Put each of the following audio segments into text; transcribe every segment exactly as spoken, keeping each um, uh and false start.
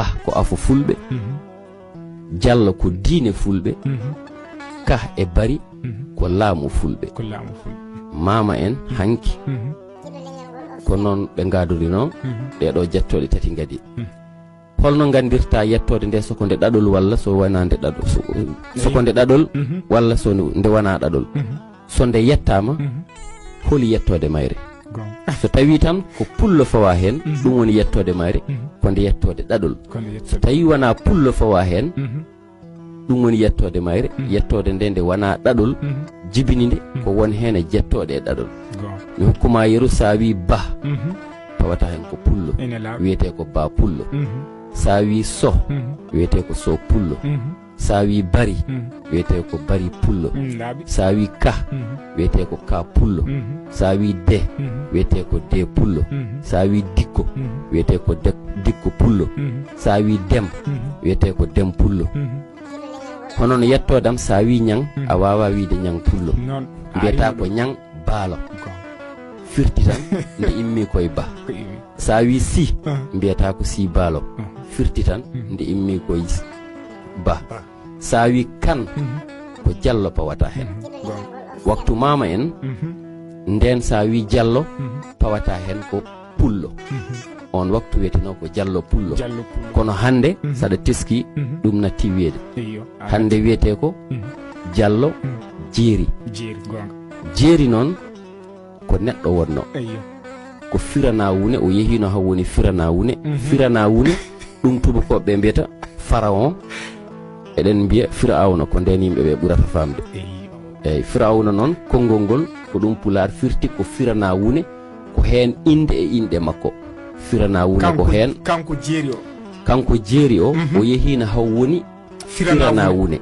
Ah ko afo fulɓe, mhm, Jallo ko diine fulɓe, mhm, Kah e Bari, mhm, ko laamu fulɓe. Ko laamu fulɓe. Maama en, mhm, hanki, mhm, ko noon ɓe ngaadorinoo, mhm, ɗee ɗoo jettooɗe tati ngadi. Mhm. Holno nganndirtaa yettoode nde, so ko nde ɗaɗol walla so wonaa nde ɗaɗol? So, so ko nde ɗaɗol, mhm, walla so nde wonaa ɗaɗol? Mhm. So nde yettaama, mhm, holi yettoode mayre? Goonga. So tawii tan ko pullo fawaa heen, mhm, ɗum woni yettoode mayre, mhm, ko nde yettoode ɗaɗol. Ko nde yettoode. So tawii wonaa pullo fawaa heen, mhm, ɗum woni yettoode mayre, mhm, yettoode nde nde wonaa ɗaɗol, mhm, jibini nde, mhm, ko won heen e jettooɗe e ɗaɗol. Goonga. Mi hokkuma yeru, so a wii Bah, mhm, tawata heen ko pullo, ene laaɓi, wiyetee ko Bah pullo. Mhm. So a wii Soh, mhm, wiyetee ko Soh pullo. Mhm. So a wii Bari, mhm, wiyetee ko Bari pullo. Mm, laaɓi. So a wii Kah, mhm, wiyetee ko Kah pullo. Mhm. So a wii Deh, mhm, wiyetee ko Deh pullo. Mhm. So a wii Dikko, mhm, wiyetee ko Dek-, Dikko pullo. Mhm. So a wii Dem, mhm, wiyetee ko Dem pullo. Mhm. Hono no yettoode am, so a wii Ñaŋ, mhm, a waawaa wiyde Ñaŋ pullo. Noon. Mbiyataa ko Ñaŋ Baalo. Goonga. Firti tan nde immii ko e Bah. Ko immii. So a wii Sih, ah, mbiyataa ko Sih Baalo. Ah. Firti tan, mhm, nde immii ko e Bah. Bah. So a wii Kan, mhm, ko Jallo pawata heen. Mhm. Goonga. Waktu maama en, mhm, ndeen so a wii Jallo, mhm, pawata heen ko pullo. Mhm. Oon waktu wiyetenoo ko Jallo pullo. Jallo pullo. Kono hannde, mhm, so aɗa teskii, mhm, ɗum natti wiyeede. Iyo. Hannde wiyetee ko, mhm, Jallo, mhm, Jeeri. Jeeri, goonga. Jeeri noon ko neɗɗo wonnoo. Iyo. Ko Firanaa Wune, o yehiino haa woni Firanaa Wune. Mhm. Firanaa Wune, ɗum tubakooɓe mbiyata Pharaon. Eɗen mbiya Firawna, ko ndeen yimɓe ɓe ɓurata faamde. Iyo. Eey, Firawna noon, konngol ngol, ko ɗum Pulaar firti ko Firanaa Wune, ko heen innde e inɗe makko. Firanaa Wune ko heen. Kanko Jeeri o. Kanko Jeeri o, mhm, o yehiino haa woni Firanaa Wune.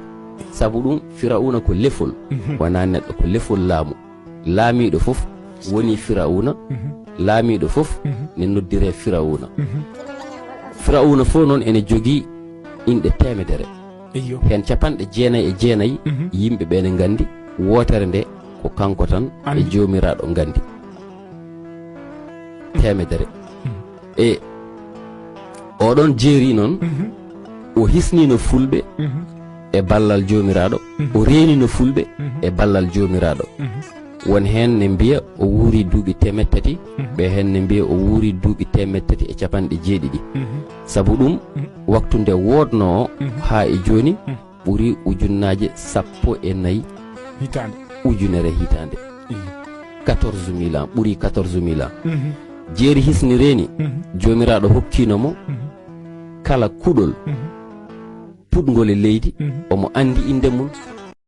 Sabu ɗum, Firawna ko lefol, mhm, wonaa neɗɗo, ko lefol laamu. Laamiiɗo fof woni Firawna, mhm, laamiiɗo fof, mhm, ne noddiree Firawna. Mhm. Firawna fof noon ene jogii inɗe teemedere. Iyo. Heen capanɗe jeenayi e jeenayi, mhm, yimɓe ɓe ne nganndi, wootere nde ko kanko tan e Joomiraaɗo nganndi. Teemedere. Mhm. E oɗon Jeeri noon, mhm, o hisniino fulɓe, mhm, e ballal Joomiraaɗo, mhm, o reenino fulɓe, mhm, e ballal Joomiraaɗo. Mhm. Won heen ne mbiya o wuuri duuɓi teemeɗɗe tati, mhm, ɓe heen ne mbiya o wuuri duuɓi teemeɗɗe tati e capanɗe jeeɗiɗi. Mhm. Sabu ɗum, mhm, waktu nde woodnoo o, mhm, haa e jooni, mhm, ɓuri ujunnaaje sappo e nayi. Hitaande. Ujunere hitaande. Mhm. Quatorze mille ans, ɓuri quatorze mille ans. Mhm. Jeeri hisni reeni, mhm, Joomiraaɗo hokkiino mo, mhm, kala kuɗol, mhm, puɗngol e leydi, mhm, omo anndi innde mum,